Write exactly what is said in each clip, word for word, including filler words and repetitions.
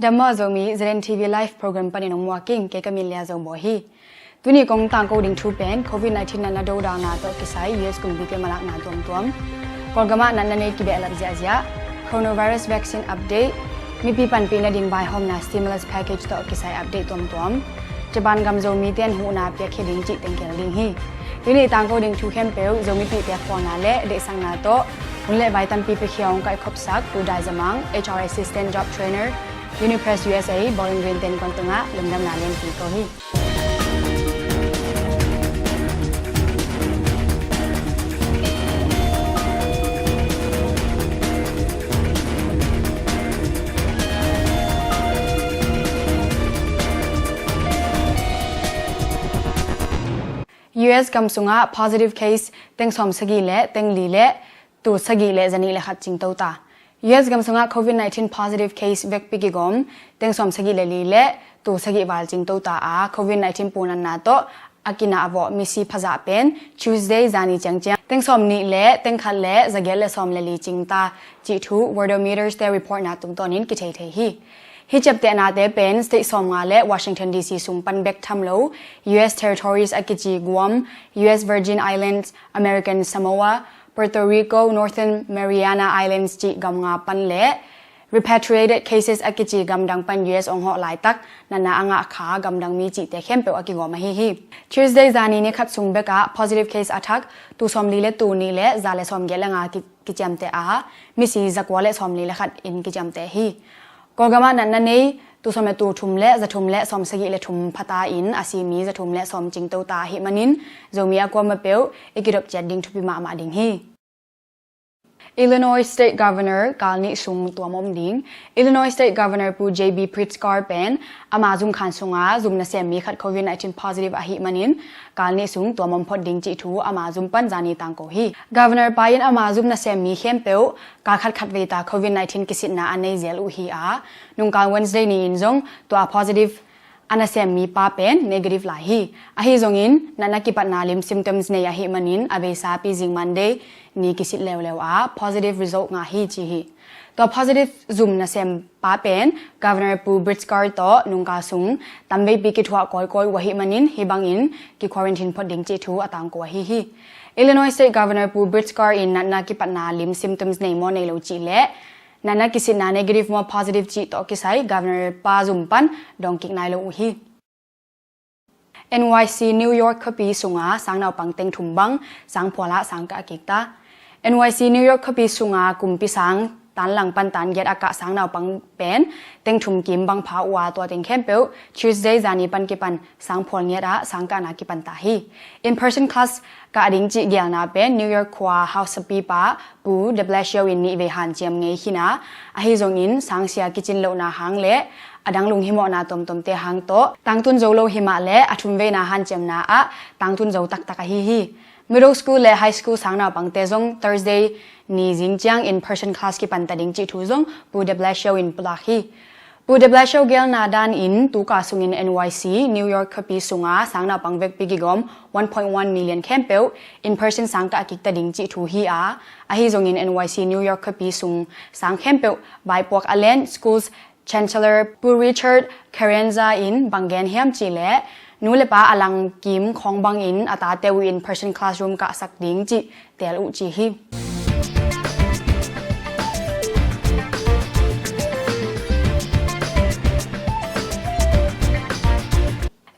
Dam maw Zomi, Z N T V Live Program panin hong muak ing, kei ka min Lia Zo Bawi hi. Tuni kong tangko ding thu pen COVID nineteen natna dodalna tawh kisai U S kumpite malakna tuamtuam, Kawlgam ah natna nei kibehlap ziahziah, coronavirus vaccine update, mipi panpih nading vaihawmna stimulus package tawh kisai update tuamtuam, Japan gam Zomite an huhna piakhia ding cih teng kel ding hi. Tuni tangko ding thu khempeuh Zomipihte khualna le deihsakna tawh hun le vai tampi piakhia hong kaihkhopsak Pu Dai Za Mang, H R Assistant Job Trainer, Unipress U S A, Bowling Green ten kuan tungah lungdamna lianpi ko hi. U S gam sungah positive case teng sawm sagih le teng li le tul sagih le zanih le khat cingto ta. U S gam sungah COVID nineteen positive case vekpi kigawm teng sawm sagih le li le tul sagih val cingto ta a, COVID nineteen punanna tawh a kinah vawh misi phazah pen Tuesday zani ciangciang teng sawm nih le teng khat le zagiat le sawm le li cingta cih thu Worldometers te reportna tungtawnin kithei thei hi. Hih ciaptehnate pen state sawmnga le Washington D C sung pan bek tham lo U S territories a kici Guam, U S Virgin Islands, American Samoa, Puerto Rico, Northern Mariana Islands cih gam nga pan le repatriated cases a kici gamdang pan U S ong hawh laitak natna a ngah kha gamdang mi cihte khempeuh a kigawm ahi hi. Tuesday zani ni khat sung bekah positive case a thak tul sawm li le tul nih le za le sawm giat le nga ki- kiciamteh a, misi zakua le sawm li le khat in kiciamteh hi. Kawlgam ah natna nei tul sawm le tul thum le za thum le sawm sagih le thum phata in a si mi za thum le sawm cingto ta ahih manin Zomi a kuamah peuh i kidop ciat ding thupi mahmah ding hi. Illinois State Governor kal nih sung tuam om ding. Illinois State Governor Pu J B Pritzker pen ama zumkhan sunga zum nasem mi khat COVID nineteen positive ahih manin kal nih sung tuam om phot ding cih thu ama zum pan zani tangko hi. Governor pa in ama zum nasem mi khempeuh kal khat khat vei ta COVID nineteen kisitna a nei zel uh hi a, nungkal Wednesday ni in zong tua positive a nasem mi pa pen negative lai hi. Ahi zongin natna kipatna lim symptoms nei ahih manin a beisa pi zing Monday ni kisit leuleu a positive result ngah hi ci hi. Tua positive zum nasem pa pen Governor Pu Pritzker tawh nungkal sung tamveipi kithuah kawikawi uh ahih manin hih bangin ki-quarantine phot ding cih thu a tangko ahi hi. Illinois State Governor Pu Pritzker in natna kipatna lim symptoms nei maw nei lo cih le natna kisitna negative maw positive cih tawh kisai Governor pa zum pan dawngkik nai lo uh hi. N Y C New York khuapi sunga sang naupang teng thum bang sang phual ah sang kah kik ta. N Y C New York khuapi sunga kumpi sang tan lang pan tan giat a kah sang naupang pen teng thum kim bang pha uh a, tua teng khempeuh Tuesday zani pan kipan sang phual ngiat ah sang kahna kipan ta hi. In person class kah ding cih gelna pen New York khua hausapipa Pu de Blasio in nih vei hanciam ngei khin a, ahi zongin sangsia kicin lohna hang le a dang lunghimawhna tuamtuamte hang tawh tangtun zo lo himah le a thumveina hanciamna ah tangtun zo taktak ahi hi. Middle school le high school sang naupangte zong Thursday ni zing ciang in person class kipan ta ding cih thu zong Pu de Blasio in pulak hi. Pu de Blasio gelna dan in tuka sungin N Y C New York khuapi sunga sang naupang vekpi kigawm one point one million khempeuh in person sang kah kik ta ding cih thu hi a, ahi zongin N Y C New York khuapi sung sang khempeuh vaipuak a len schools chancellor Pu Richard Carranza in bang gen hiam cih leh nu le pa a lang kim khawng bangin a tate uh in person classroom kahsak ding cih teel uh ci hi.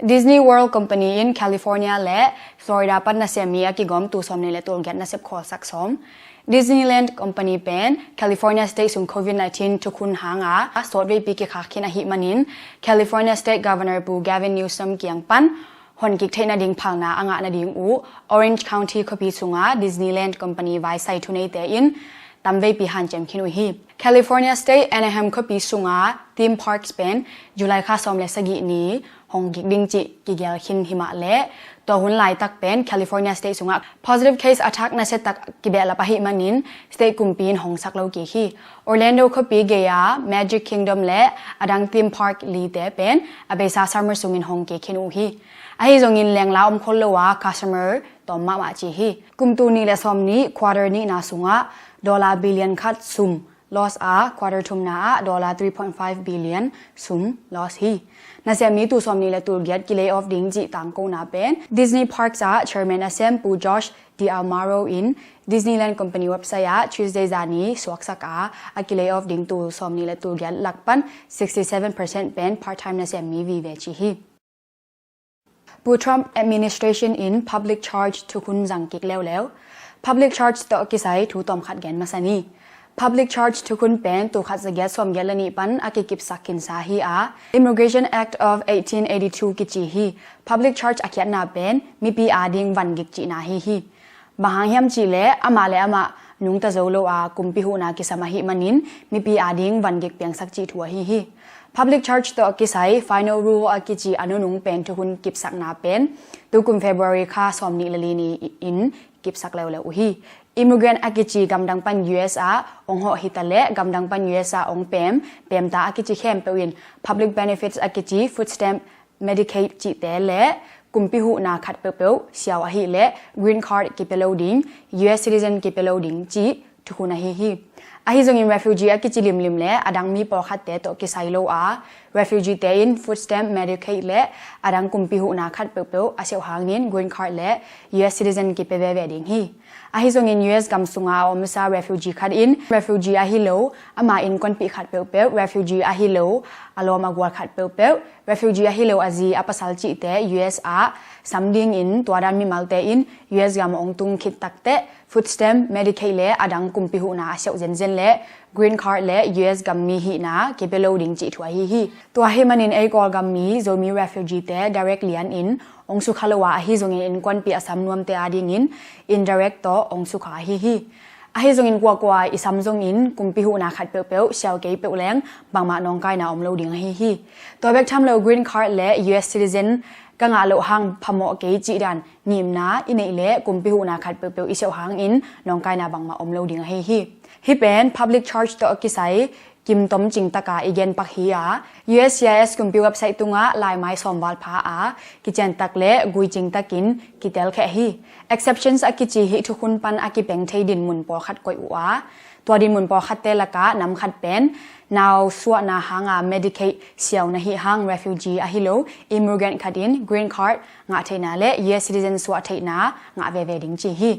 Disney World Company in California le Florida pan nasem mi a kigawm tul sawm nih le tul giat nasep khawlsak sawm. Disneyland Company pen California State sung COVID nineteen thukhun hanga a sawtveipi kikhak khin ahih manin California State Governor Pu Gavin Newsom kiang pan honkik theih nading phalna a ngah nading uh Orange County khuapi sunga Disneyland Company vaisai thuneite in tamveipi hanciam khin uh hi. California State Anaheim khuapi sunga theme parks pen July kha sawm le sagih ni hong kik ding cih kigel khin himah le tua hun laitak pen California State sungah positive case a thak nasiatak kibehlap ahih manin state kumpi in hongsak lo kik hi. Orlando khuapi gei-a Magic Kingdom le adang theme park lite pen a beisa summer sungin hong kik khin uh hi. Ahi zongin lengla om khol lo a customer tawm mahmah ci hi. Kum tul nih le sawm nih quarter nihna sungah dollar billion khat sum loss a, quarter thumna ah dollar three point five billion sum loss hi. Nasemmi tul sawmnih le tul giat ki lay off ding cih tangkona pen Disney Parks ah chairman a sem Pu Josh D'Amaro in Disneyland Company website ah Tuesday zani suaksak a, a ki lay off ding tul sawmnih le tul giat lak pan sixty seven percent pen part time nasemmi vive ci hi. Pu Trump administration in public charge thukhun zang kik leuleu. Public charge tawh kisai thu tawmkhat gen masa ni. Public charge thukhun pen tul khat za giat sawm giat le nih pan a kikipsak khinsa hi a, Immigration Act of eighteen eighty two kici hi. Public charge a khiatna pen mipi ading vangik cihna hi hi. Bang hang hiam cihleh amah le amah nungta zo lo a kumpi huhna kisam ahih manin mipi ading vangik piangsak cih thu ahi hi. Public charge tawh kisai final rule a kici a nunung pen thukhun kipsakna pen tukum February kha sawmnih le li ni in kipsak leuleu uh hi. Immigrant a kici gamdang pan U S ah ong hawh hitaleh gamdang pan U S ah ong pem, pemta a kici khempeuh in public benefits a kici food stamp, Medicaid cihte le kumpi huhna khat peuhpeuh siau ahih leh green card kipia lo ding, U S citizen kipia lo ding cih thukhun ahi hi. Ahi zongin refugee a kici limlim le a dang mi pawlkhatte tawh kisai lo a, refugee te in food stamp, Medicaid le a dang kumpi huhna khat peuhpeuh a siauh hangin green card le U S citizen kipia veve ding hi. Ahi zongin U S gam sunga a omsa refugee khat in refugee ahi lo, ama innkuanpih khat peuhpeuh, refugee ahi lo, a lawm a gual khat peuhpeuh, refugee ahi lo a zi a pasal cihte U S ah sam dingin tua dan mimalte in U S gam ong tung khit takteh food stamp, Medicaid le a dang kumpi huhna a siauh zenzen le green card le U S gam mi hihna kipia lo ding cih thu ahi hi. Tua ahih manin ei Kawlgam mi Zomi refugee te direct lianin ong sukha lo a, ahi zongin innkuanpih a sam nuamte adingin indirect tawh ong sukha ahi hi. Ahi zongin kuakua i sam zongin kumpi huhna khat peuhpeuh siau kei peuh leng bangmah nawngkaina om lo ding ahi hi. Tua bek tham lo green card le U S citizen ka ngah loh hang phamawh kei cih dan ngimna i neih leh kumpi huhna khat peuhpeuh i siauh hangin nawngkaina bangmah om lo ding ahi hi. Hih pen public charge tawh kisai kim tom cing taka i gen pak hi a, U S C I S kumpi website tungah laimai sawm val pha a kician tak le gui cing takin kitelkheh hi. Exceptions a kici hih thukhun pan a kipeng thei dinmun pawlkhat koih uh a, tua dinmun pawlkhatte lakah nam khat pen nau suahna hanga Medicaid siau na hih hang refugee ahi lo immigrant khat in green card ngah theihna le U S citizen suah theihna ngah veve ding ci hi.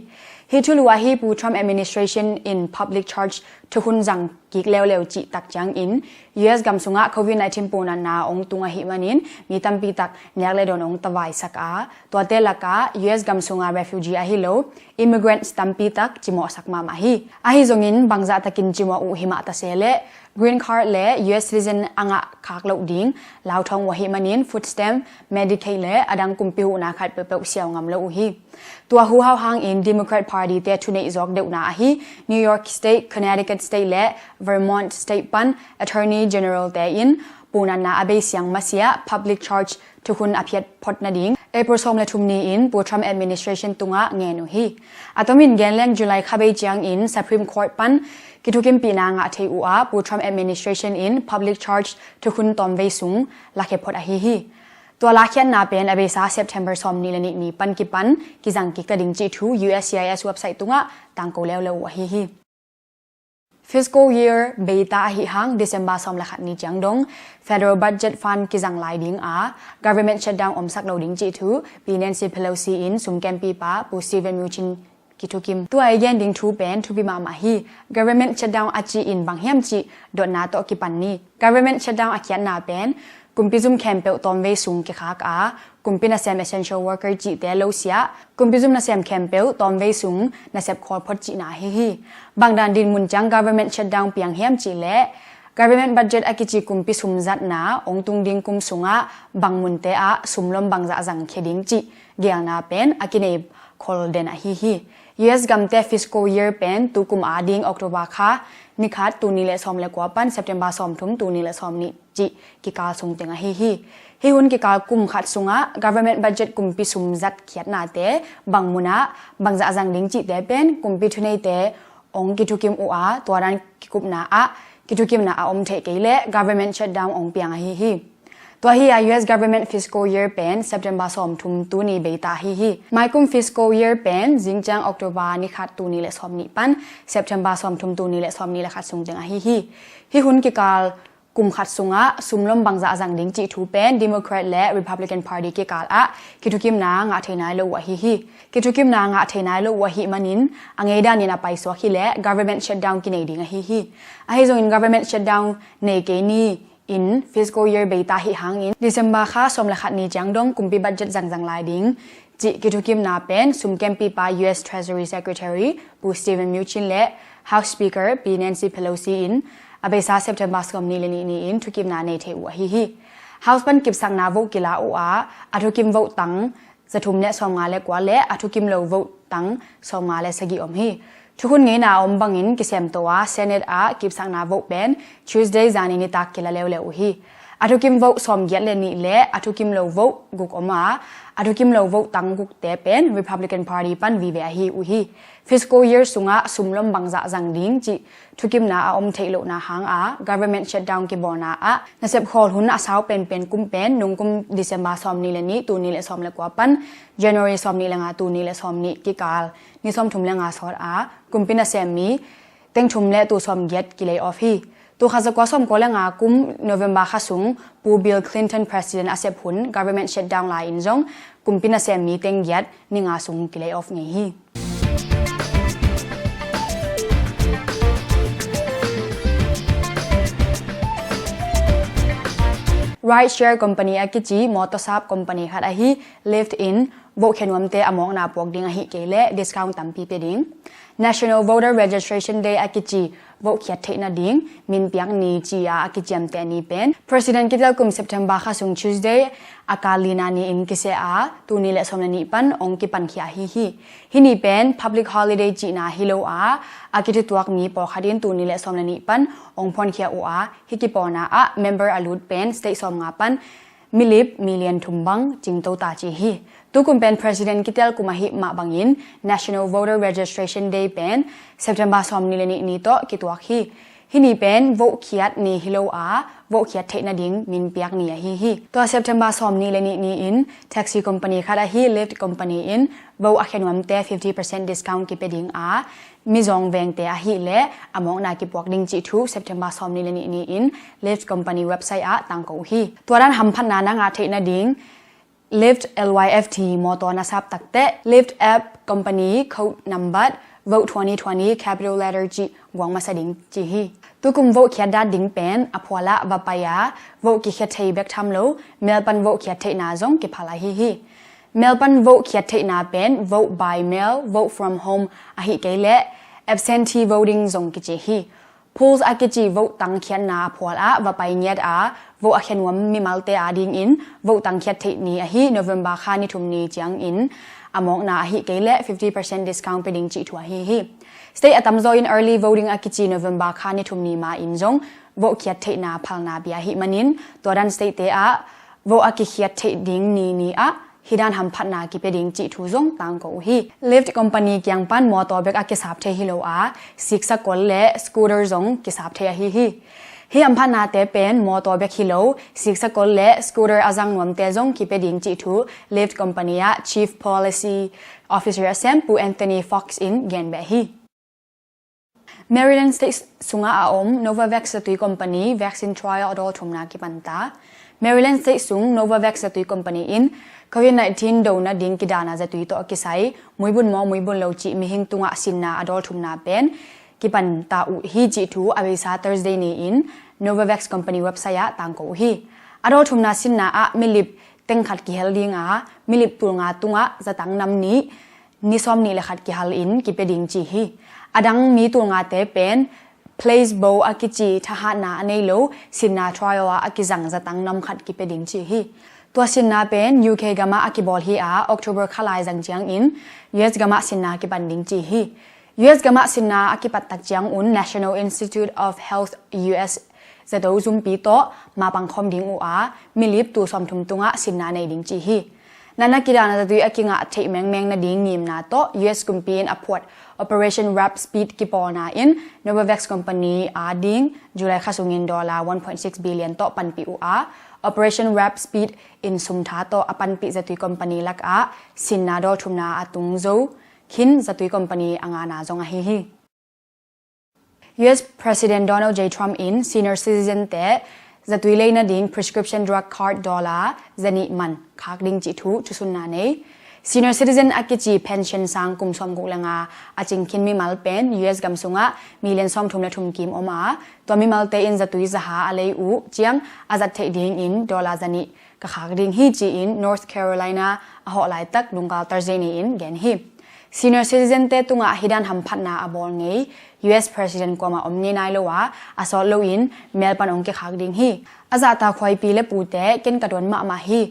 Hih thulu ahi Pu Trump administration in public charge thukhun zang kik leuleu cih tak ciangin U S gam sungah covid nineteen punatna ong tung ahih manin mi tampi tak nek le dawn ong tavaisak a, tuate lakah U S gam sunga refugee ahi lo immigrants tampi tak cimawhsak mahmah hi. Ahi zongin bangzah takin cimawh uh himah tase leh green card le U S citizen a ngah khak loh ding lauthawng uh ahih manin food stamp, Medicaid le a dang kumpi huhna khat peuhpeuh siau ngam lo uh hi. Tua huhau hangin Democrat Party te thuneih zawk deuhna ahi New York State, Connecticut State le Vermont State pan Attorney General te in punatna a beisiang masiah public charge thukhun a phiat phot nading April sawm le thum ni-in Pu Trump administration tungah ngen uh hi. A tomin gen leng July kha bei ciangin Supreme Court pan kithukimpihna ngah thei uh a, Pu Trump administration in public charge thukhun tawmvei sung lakhia phot ahi hi. Tua lakhiatna pen a beisa September sawmnih le nih ni pan kipan kizang kik ta ding cih thu U S C I S website tungah tangko leuleu uh ahi hi. Fiscal year beita ahih hang December sawm le khat ni ciang dong federal budget fund kizang lai ding a, government shutdown omsak lo ding cih thu Pi Nancy Pelosi in sumkempipa Pu Steven Mnuchin kithukim. Tua i gen ding thu pen thupi mahmah hi. Government shutdown a cih in bang hiam cih dotna tawh kipan ni. Government shutdown a khiatna pen kumpi zum khempeuh tawmvei sung kikhak a, kumpi nasem essential worker cihte lo siah, kumpi zum nasem khempeuh tawmvei sung nasep khawl phot cihna ahi hi. Bangdan dinmun ciang government shutdown piang hiam cihleh government budget a kici kumpi sumzatna ong tung ding kum sungah bang munte ah sumlom bangzah zangkhia ding cih geelna pen a kinei khol den ahi hi. U S gamte fiscal year pen tukum ading October kha nikhat tul nih le sawm le kua pan September sawmthum tul nih le sawmnih cih kikal sung teng ahi hi. Hih hun kikal kum khat sungah government budget kumpi sumzat khiatnate bang munah bangzah zang ding cihte pen kumpi thuneite ong kithukim uh a, tua dan kikupna ah kithukimna a om theih kei leh government shutdown ong piang ahi hi. Tua hi a U S government fiscal year pen September sawmthum tuni beita ahi hi. Maikum fiscal year pen zingciang October ni khat tuni le sawmnih pan September sawmthum tuni le sawmnih le khat sung ciang ahi hi. Hih hun kikal kum khat sungah sumlom bangzah a zang ding cih thu pen Democrat le Republican Party kikal ah kithukimna ngah thei nai lo uh ahi hi. Kithukimna ngah thei nai lo uh ahih manin a ngeidan in a paisuak hi leh government shutdown kinei ding ahi hi. Ahi zongin government shutdown nei kei ni in fiscal year beita hi hangin December kha sawm le khat ni ciang dong kumpi budget zangzang lai ding cih kithukimna pen sumkempipa U S Treasury Secretary Pu Steven Mnuchin le House Speaker Pi Nancy Pelosi in a beisa September sawmnih le nih ni-in thukimna nei thei uh ahi hi. House pan kipsakna vote kila uh a, a thukim vote tang zathum le sawmnga le kua le a thukim lo vote tang sawmnga le sagih om hi. Thukhun ngeina a om bangin kisemto a Senate ah kipsakna vote pen Tuesday zani nitak kila leuleu uh hi. A thukim vote sawmgiat le nih le a thukim lo vote guk om a, a thukim lo vote tang gukte pen Republican Party pan vive ahi uh hi. Fiscal year sungah sumlom bangzah zang ding cih thukimna a om theih lohna hanga government shutdown kibawlna ah nasep khawl hun a sau penpen kum pen nungkum December sawmnih le nih tuni le sawm le kua pan January sawmnih le nga tuni le sawmnih kikal ni sawmthum le nga sawt a kumpi nasem mi teng thum le tul sawmgiat ki-lay off hi. Tul khat zakua sawmkua le nga kum November kha sung Pu Bill Clinton President a sep hun government shutdown lai-in zong kumpi nasem mi teng giat ni nga sung ki-lay off ngei hi. Rideshare company a kici mawtaw sap company khat ahi Lyft in vote khia nuamte a mawkna puak ding ahih kei leh discount tampi pia ding. National Voter Registration Day a kici vote khiat theih nading min piak ni ci-a a kiciamteh ni pen President kitel kum September kha sung Tuesday a kal lina ni-in kiseh a, tuni le sawm le nih pan ong kipankhia ahi hi. Hih ni pen public holiday cihna hi lo a, a kithutuak mi pawlkhat in tuni le sawm le nih pan ong phuankhia uh a, hih kipawlna ah member a lut pen state sawmnga pan milip million thum bang cingto ta ci hi. Tukum pen President kitel kum ahih mah bangin National Voter Registration Day pen September sawmnih le nih ni tawh kituak hi. Hih ni pen vote khiat ni hi lo a, vote khiat theih nading min piak ni ahi hi. Tua September sawmnih le nih ni-in taxi company khat ahi Lyft company in vote a khia nuamte fifty percent discount kipia ding a, mizawng vengte ahih leh a mawkna kipuak ding cih thu September sawmnih le nih ni-in Lyft company website ah tangko uh hi. Tua dan hamphatna na ngah theih nading Lyft L Y F T mawtaw na sap takteh Lyft app company code number vote twenty twenty capital letter cih guang masa ding ci hi. Tukum vote khiat dat ding pen a phualah va pai a, vote kikhiat thei bek tham lo, mail pan vote khiat theihna zong kiphal ahi hi. Mail pan vote khiat theihna pen vote by mail, vote from home ahih kei leh absentee voting zong kici hi. Polls a kici vote tang khiatna a phualah va pai ngiat a, vote a khia nuam mimalte adingin vote tang khiat theih ni ahi November kha ni thum ni ciangin a mawkna ahih kei leh fifty percent discount pia ding cih thu ahi hi. State a tamzaw in early voting a kici November kha ni thum ni ma-in zong vote khiat theihna phalna bia ahih manin tua dan state-te ah vote a kikhiat theih ding ni ni ah hih dan hamphatna kipia ding cih thu zong tangko uh hi. Lyft company kiang pan mawtaw bek a kisap thei hi lo a, siksakol le scooter zong kisap thei ahi hi. Hih hamphatnate pen mawtaw bek hi lo, siksakol le scooter a zang nuamte zong kipia ding cih thu Lyft company ah Chief Policy Officer a sem Pu Anthony Fox in gen beh hi. Maryland State sungah a om Novavax zatui company vaccine trial a dawl thumna kipanta. Maryland State sung Novavax zatui company in covid nineteen dona ding kidana zatui tawh a kisai muibun maw muibun lo cih mihing tungah sinna a dawl thumna pen kipanta uh hi cih thu a beisa Thursday ni-in Novavax company website ah tangko uh hi. A dawl thumna sinna ah milip teng khat kihel ding a, milip tulnga tungah zatang nam nih, ni sawmnih le khat kihal in kipia ding ci hi. A dang mi tulngate pen placebo a kici thahatna a nei lo sinna trial ah a kizang zatang nam khat kipia ding ci hi. Tua sinna pen U K gamah a kibawl hi a, October kha lai zang ciangin U S gamah sinna kipan ding ci hi. U S gamah sinna a kipat tak ciangun National Institute of Health U S zato zumpi tawh mapang khawm ding uh a, milip tul sawmthum tungah sinna nei ding ci hi. Natna kidana zatui a kingah theih mengmeng nading ngimna tawh U S kumpi in a phuat Operation Warp Speed kipawlna in Novavax company a ding July kha sungin dollar one point six billion tawh panpih uh a, Operation Warp Speed in sumtha tawh a panpih zatui company lakah sinna dawl thumna a tung zo khin zatui company a ngana zong ahi hi. U S President Donald J Trump in senior citizen te zatui lei nading prescription drug card dollar zanih man khak ding cih thu thusunna nei. Senior citizen a kici pension sang kum sawmguk le nga a cingkhin mimal pen U S gam sungah million sawmthum le thum kim om a, tua mimalte in zatui zaha a lei uh ciang a zat theih dingin dollar zanih ka khak ding hi ci-in North Carolina a hawh laitak lungkal Thursday ni-in gen hi. Senior citizen te tungah hidan hamphatna a bawl ngei U S President kuamah om ngei nai lo a, a sawt loin mel pan ong kikhak ding hi. A zahta khuaipi le pute ken ka tuan mahmah hi.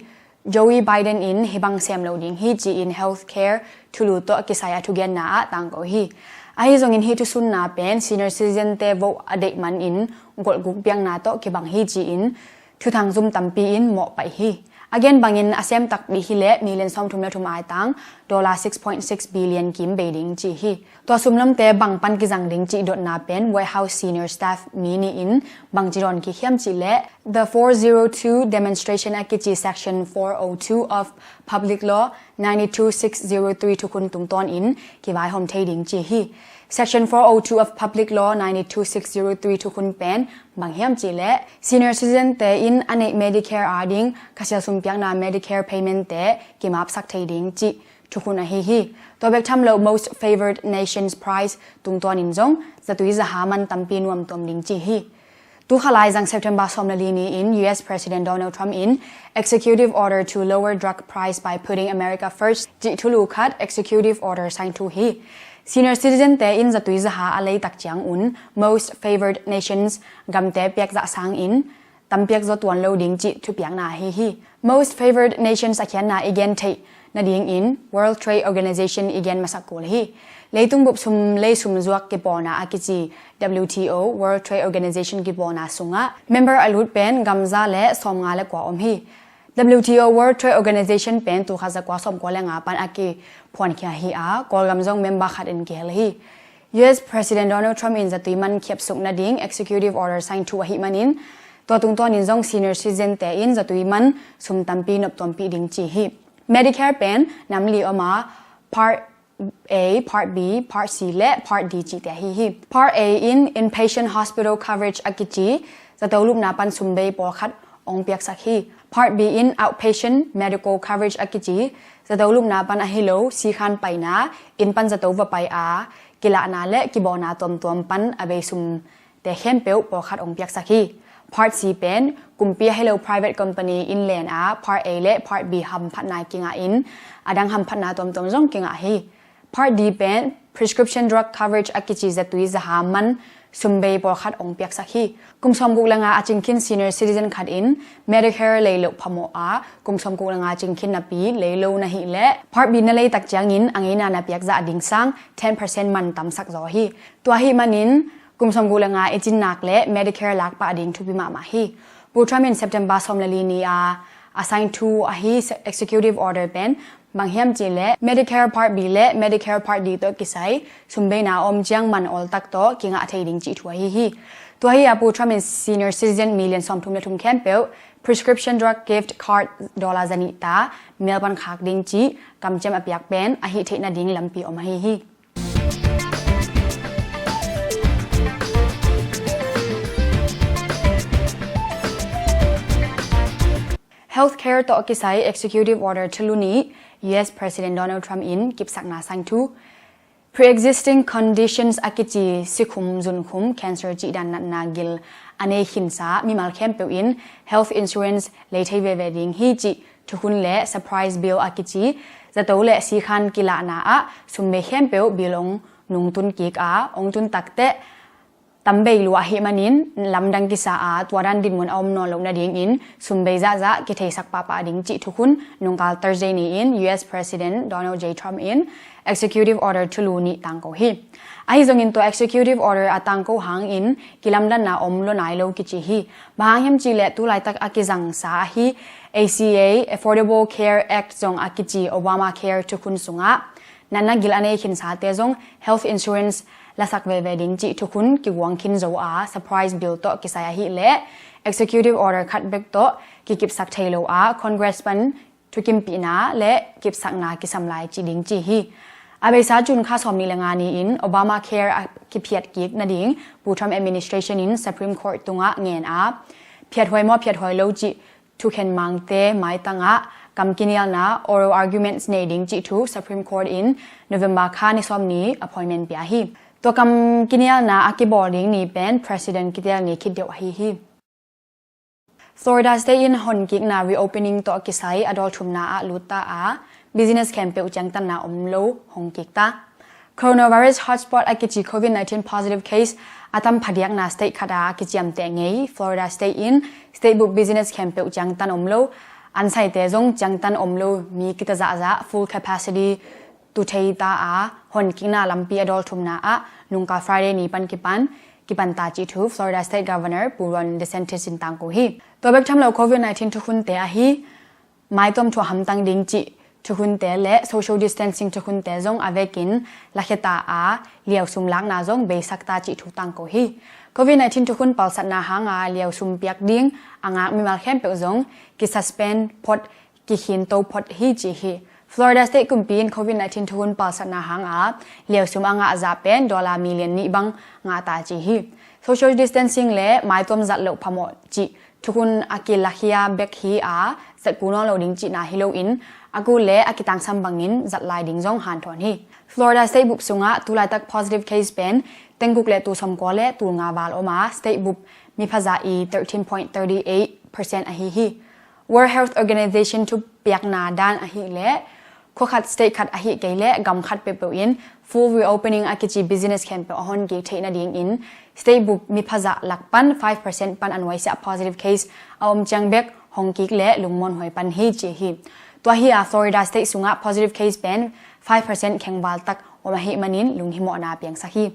Joe Biden in hibang sem lo ding hi ci-in healthcare thulu tawh kisai a thugenna ah tangko hi. Ahi zongin hih thusunna pen senior citizen te vote a deih manin golhguk biakna tawh kibang hi ci-in thuthang zum tampi in mawh paih hi. A gen bangin a sem takpi hileh million sawmthum le thum aitang dollar six point six billion kim bei ding ci hi. Tua sumlamte bang pan kizang ding cih dotna pen White House senior staff mi nih in bangci dawn kik hiam cihleh the four zero two demonstration a kici section four oh two of public law ninety two six zero three thukhun tungtawnin kivaihawm thei ding ci hi. Section four oh two of public law ninety two six zero three thukhun pen bang hiam cihleh senior citizen te in a neih Medicare a ding khasia sumpiakna Medicare payment te kimapsak thei ding cih thukhun ahi hi. Tua bek tham lo most favored nations prize tungtawnin zong zatui zaha man tampi nuamtuam ding ci hi. Tukhalai zang September sawm le li ni-in U S President Donald Trump in executive order to lower drug price by putting America first cih thulu khat executive order sign thu hi. Senior citizen te in zatui zaha a leitak ciangun most favored nations gamte piakzah sangin tampiak zaw tuan lo ding cih thupiakna ahi hi. Most favored nations a khiatna i gen theih nadingin World Trade Organization i gen masak kul hi. Leitung bup sum lei sum zuak kipawlna a kici W T O World Trade Organization kipawlna sungah member a lut pen gamza le sawmnga le kua om hi. W T O World Trade Organization pen tul khat zakua sawmkua le nga pan a kiphuankhia hi a, Kawlgam zong member khat in kihel hi. U S President Donald Trump in zatui man khiapsuk nading executive order sign thu ahi manin tua tungtawnin zong senior citizen te in zatui man sum tampi noptuampih ding ci hi. Medicare pen nam li om a, Part A, Part B, Part C le Part D cihte ahi hi. Part A in inpatient hospital coverage a kici zato lupna pan sumbei pawlkhat ong piaksak hi. Part B in outpatient medical coverage a kici zato lupna pan ahi lo sikhan paina inn pan zato va pai a kilahna le kibawlna tuamtuam pan a bei sumte khempeuh pawlkhat ong piaksak hi. Part C pen kumpi ahi lo private company in len a Part A le Part B hamphatna kingah in a dang hamphatna tuamtuam zong kingah hi. Part D pen prescription drug coverage a kici zatui zaha man sumbei pawlkhat ong piaksak hi. Kum sawmguk le nga a cingkhin senior citizen khat in Medicare lei loh phamawh a, kum sawmguk le nga cingkhin napi lei lo na hih leh Part B na lei tak ciangin a ngeina na piakzah ding sang ten percent man tamsak zaw hi. Tua ahi manin kum sawmguk le nga i cinnak le Medicare lakpah ding thupi mahmah hi. Pu Trump in September sawm le li ni a a sign thu ahi executive order pen bang hiam cihleh Medicare Part B le Medicare Part D tawh kisai sumbeina om ciang man awltak tawh kingah thei ding cih thu ahi hi. Tua hi a Pu Trump in senior citizen million sawmthum le thum khempeuh prescription drug gift card dollar zanih ta mel pan khak ding cih kamciam a piak pen ahi theih nading lampi om ahi hi. Healthcare tawh kisai executive order thulu nih U S President Donald Trump in kipsakna sang thu. Pre-existing conditions a kici sikhum, zunkhum, cancer cih dan natna gil a nei khinsa mimal khempeuh in health insurance lei thei veve ding hi cih thukhun le surprise bill a kici zato le sikhan kilahna ah sumbei khempeuh bill ong nungtun kik a, ong tun takteh tambei lua ahih manin lamdang kisa a tua dan dinmun a om nawn loh nadingin sum bei zahzah kitheisak pahpah ding cih thukhun nungkal Thursday ni-in U S President Donald J Trump in executive order thulu nih tangko hi. Ahi zongin tua executive order a tangko hangin kilamdanna om lo nai lo kici hi. Bang hang hiam cihleh tu laitak a kizangsa ahi A C A, Affordable Care Act zong a kici Obamacare thukhun sungah natna gil a nei khinsate zong health insurance lasak veve ding cih thukhun kiguang khin zo a surprise bill tawh kisai ahileh executive order khat bek tawh kikipsak thei lo a Congress pan thukimpihna le kipsakna kisam lai ci ding ci hi. A beisa June kha sawmnih le nga ni-in Obamacare a kiphiat kik nading Pu Trump administration in Supreme Court tungah ngen a phiathuai maw phiathuai lo cih thukhen mangte maitangah kam kinialna oral arguments nei ding cih thu Supreme Court in November kha ni sawm ni appointment pia hi. Tua kam kinialna a kibawl ding ni pen President kitel ni khit deuh ahi hi. Florida State in honkikna reopening tawh kisai a dawl thumna ah lut ta a business khempeuh ciangtanna om lo hong kik ta. Coronavirus hotspot a kici covid nineteen positive case a tam phadiakna state khat a kiciamteh ngei Florida State in state bup business khempeuh ciangtan om lo, an saite zong ciangtan om lo mi kita zahzah full capacity tu thei ta a honkikna lampi a dawl thumna ah nungkal Friday ni pan kipan kipan ta cih thu Florida State Governor Pu Ron DeSantis in tangko hi. Tua bek tham lo covid nineteen thukhunte ahi maituam thuah hamtang ding cih thukhunte le social distancing thukhunte zong a vekin lakhia ta a liausum lakna zong beisak ta cih thu tangko hi. Covid nineteen thukhun palsatna hanga liausum piak ding a ngak mimal khempeuh zong kisuspend phot kikhinto phot hi ci hi. Florida State kumpi in covid nineteen thukhun palsatna hanga liausum a ngah zah pen dollar million nih bang ngah ta ci hi. Social distancing le maituam zat loh phamawh cih thukhun a kilakhia bek hi a zatku nawn lo ding cihna hi loin a kul le a kitangsam bangin zat lai ding zong hanthawn hi. Florida State bup sungah tulaitak positive case pen tengkuk le tul sawmkua le tul nga val om a state bup miphazah i thirteen point thirty eight percent ahi hi. World Health Organization thupiakna dan ahileh khuakhat state khat ahih kei leh gam khat peuhpeuh in full reopening a kici business khempeuh a honkik theih nadingin state bup miphazah lak pan five percent pan a nuaisiah positive case a om ciang bek honkik le lungmuanhuai pan hi ci hi. Tua hi a Florida State sungah positive case pen five percent khengval tak om ahih manin lunghimawhna piangsak hi.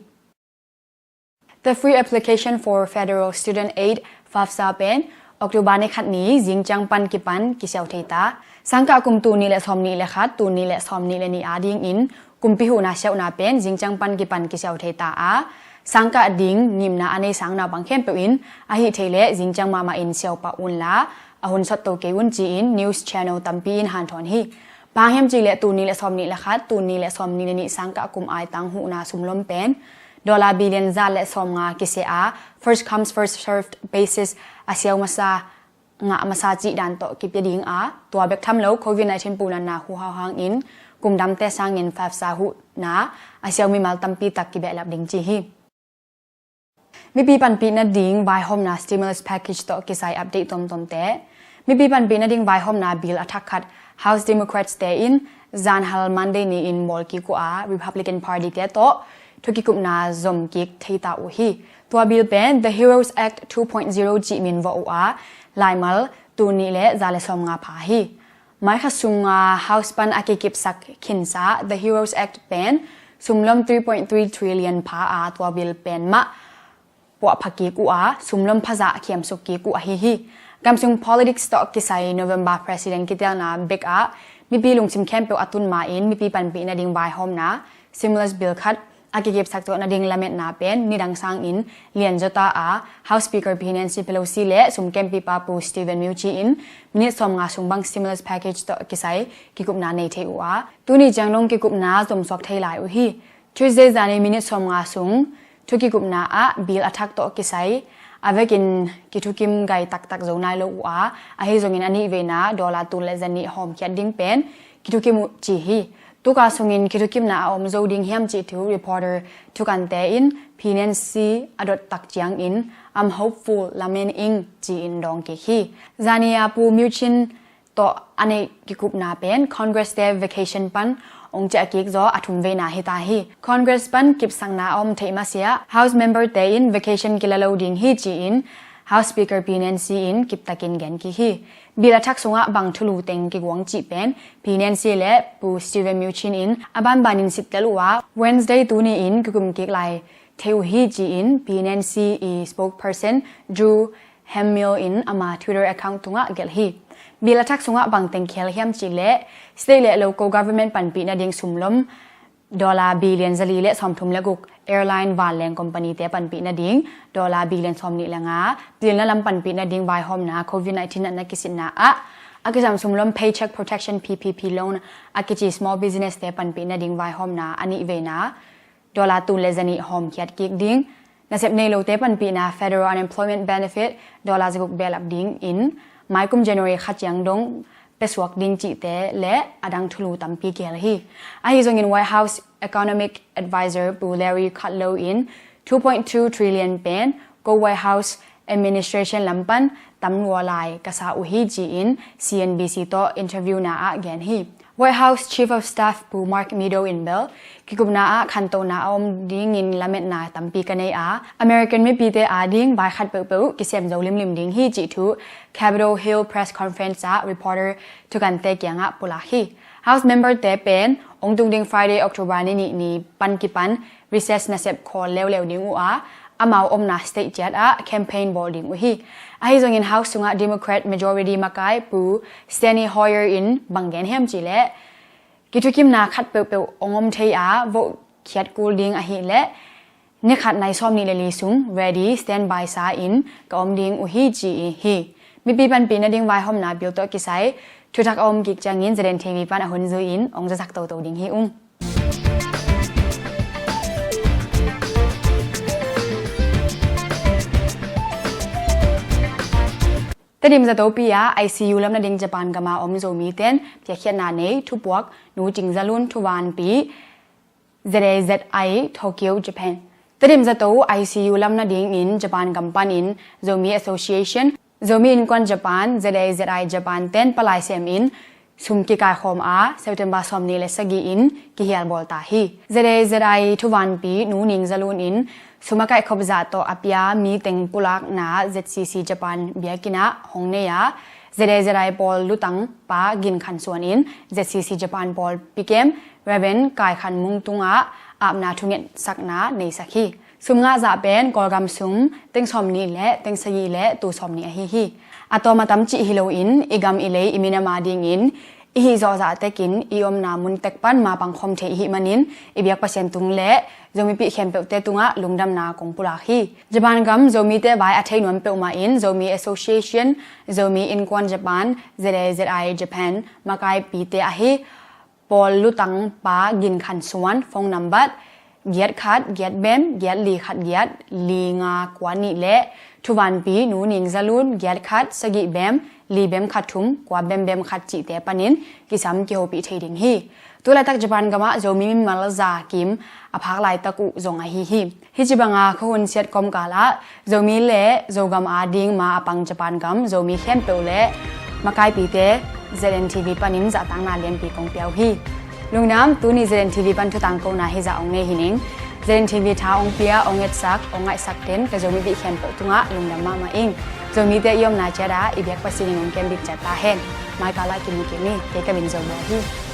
The free application for federal student aid, FAFSA pen October ni khat ni zingciang pan kipan kisiau thei ta. Sangkah kum tul nih le sawm nih le khat, tul nih le sawm nih le nih a dingin kumpi huhna siauhna pen zingciang pan kipan kisiau thei ta a sangkah ding ngimna a nei sang naupang khempeuh in ahih thei leh zingciang mahmah in siaupah unla a hun sawtto kei un ci-in news channel tampi in hanthawn hi. Bang hiam cihleh tul nih le sawm nih le khat, tul nih le sawm nih le nih sangkah kum aitang huhna sumlom pen dollar billion za le sawm nga kisia a first comes first served basis a siau masa ngah masa cih dan tawh kipia ding a tua bek tham lo covid nineteen punanna huhau hangin kumdamte sangin FAFSA huhna a siau mimal tampi tak kibehlap ding ci hi. Mipi panpih nading vaihawmna stimulus package tawh kisai update tuamtuamte. Mipi panpih nading vaihawmna bill a thak khat House Democrats te in zanhal Monday ni-in bawl kik uh a Republican Party te tawh thukikupna zom kik thei ta uh hi. Tua bill pen The Heroes Act two point zero cih min vawh uh a laimal tul nih le za le sawm nga pha hi. Mai khat sunga House pan a kikipsak khinsa The Heroes Act pen sumlom three point three trillion pha a tua bill pen mah puahpha kik uh a sumlom phazah khiamsuk kik uh ahi hi. Gamsung politics tawh kisai November president kitelna bek ah mipi lungsim khempeuh a tun ma-in mipi panpih nading vaihawmna stimulus bill khat a kikipsak tuah nading lametna pen nidang sangin lianzaw ta a House Speaker Pi Nancy Pelosi le sumkempipa Pu Steven Mnuchin in minit sawm nga sung bang stimulus package tawh kisai kikupna nei thei uh a tuni ciang dong kikupna zomsuak thei lai uh hi. Tuesday zani minit sawm nga sung thukikupna ah bill a thak tawh kisai a vekin kithukim gai taktak zo nai lo uh a ahi zongin a nih veina dollar tul le zanih hawmkhiat ding pen kithukim uh ci hi. Tuka sungin kithukimna a om zo ding hiam cih thu reporter thukante in Pi Nancy a dot tak ciangin I'm hopeful lamen ing ci-in dawng kik hi. Zani a Pu Mnuchin tawh a neih kikupna pen Congress te vacation pan hong ciah kik zaw a thum veina hi ta hi. Congress pan kipsakna a om theih masiah House member te in vacation kila lo ding hi ci-in House Speaker Pi Nancy in kiptakin gen kik hi. Bill a thak sungah bang thulu teng kiguang cih pen Pi Nancy le Pu Steven Mnuchin in a banbanin sittel uh a, Wednesday tuni in kikum kik lai thei uh hi ci-in Pi Nancy i spokesperson Drew Hamill in ama Twitter account tungah gelh hi. Bill a thak sungah bang teng kihel hiam cih leh state le local government panpih nading sumlom dollar billion zali le sawmthum le guk, airline vanleng company te panpih nading dollar billion sawmnih le nga, pilna lam panpih nading vaihawmna, covid nineteen natna kisitna ah a kisam sumlom Paycheck Protection, P P P loan a kici small business te panpih nading vaihawmna a nih veina dollar tul le zanih hawmkhiat kik ding, nasep nei lote panpihna federal unemployment benefit dollar zaguk belap dingin maikum January kha ciang dong pesuak ding cihte le a dang thulu tampi kihel hi. Ahi zongin White House economic advisor Pu Larry Kudlow in two point two trillion pen ko White House administration lam pan tam lua lai ka sa uh hi ci-in C N B C tawh interview na ah gen hi. White House Chief of Staff Pu Mark Meadows in bel, kikupna ah khantohna a om dingin lametna tampi ka nei a, American mipite ading vai khat peuhpeuh kisem zo limlim ding hi cih thu Capitol Hill press conference ah reporter thukante kiangah pulak hi. House member te pen hong tung ding Friday, October ni nih ni pan kipan recess nasep khawl leuleu ding uh a, amau omna state ciat ah campaign bawl ding uh hi. Ahi zongin House sungah Democrat majority makai Pu Steny Hoyer in bang gen hiam cih leh, kithukimna khat peuhpeuh hong om thei a, vote khiat kul ding ahih leh ni khat nai sawmnih le li sung ready, standby sa in ka om ding uh hi ci hi. Mipi panpih nading vaihawmna bill tawh kisai thuthak a om kik ciangin Z N T V pan a hun zui-in hong zasak toto ding hi ung. Tedim zatopi ah I C U lam nading Japan gam a om Zomi ten piakkhiatna nei, thupuak Nu Cing Za Lun thuvanpi, Z A Z I, Tokyo, Japan. Tedim zato I C U lam nadingin Japan gam panin Zomi Association, Zomi Innkuan Japan, Z A Z I Japan ten palai semin sum kikaikhawm a, September sawmnih le sagih in kihial bawl ta hi. Z A Z I thuvanpi Nu Ning Za Lun in sum a kaihkhop zah tawh a pia mi teng pulakna Z C C Japan biakinn ah hong nei a, Z A Z I pawl lutang pa Gin Khan Suan in Z C C Japan pawlpi kem Reverend Kai Khan Mung tungah apna thungetsakna neisak hi. Sum ngah zah pen Kawlgam sum teng sawmnih le teng sagih le tul sawmnih ahi hi. A tawm a tam cih hi loin i gam i lei i minam adingin i hih zawh zah tekin i omna mun tek pan mapang khawm thei i hih manin i biak Pasian tung le Zomipih khempeuhte tungah lungdamna kong pulak hi. Japan gam Zomite vai a thei nuam peuhmah in Zomi Association, Zomi Innkuan Japan, Z A Z I Japan makaipite ahi pawl lutang pa Gin Khan Suan phone number giat khat giat bem giat li khat giat li nga kua nih le thuvanpi Nu Ning Za Lun giat khat sagih bem li bem khat thum kua bem bem khat cihte panin kisam kihopih thei ding hi. Tulaitak Japan gamah Zomi mimal za kim a phak laitak uh zong ahi hi. Hih ci banga khuahun siat kawmkal ah Zomi le Zogam ading ma a pang Japan gam Zomi khempeuh le makaipite Z N T V panin zahtakna lianpi kong pia uh hi. Lungdam, tuni Z N T V pan thutangkona hizah ong nei hi ning. Z N T V tha ong pia, ong etsak, ong ngaihsak ten ka Zomipih khempeuh tungah lungdam mahmah ing. Zomite i omna ciat ah i biak Pasian in ong kem bik ciat ta hen. Maikal ah kimu kik ni. Kei ka min Zo Bawi hi.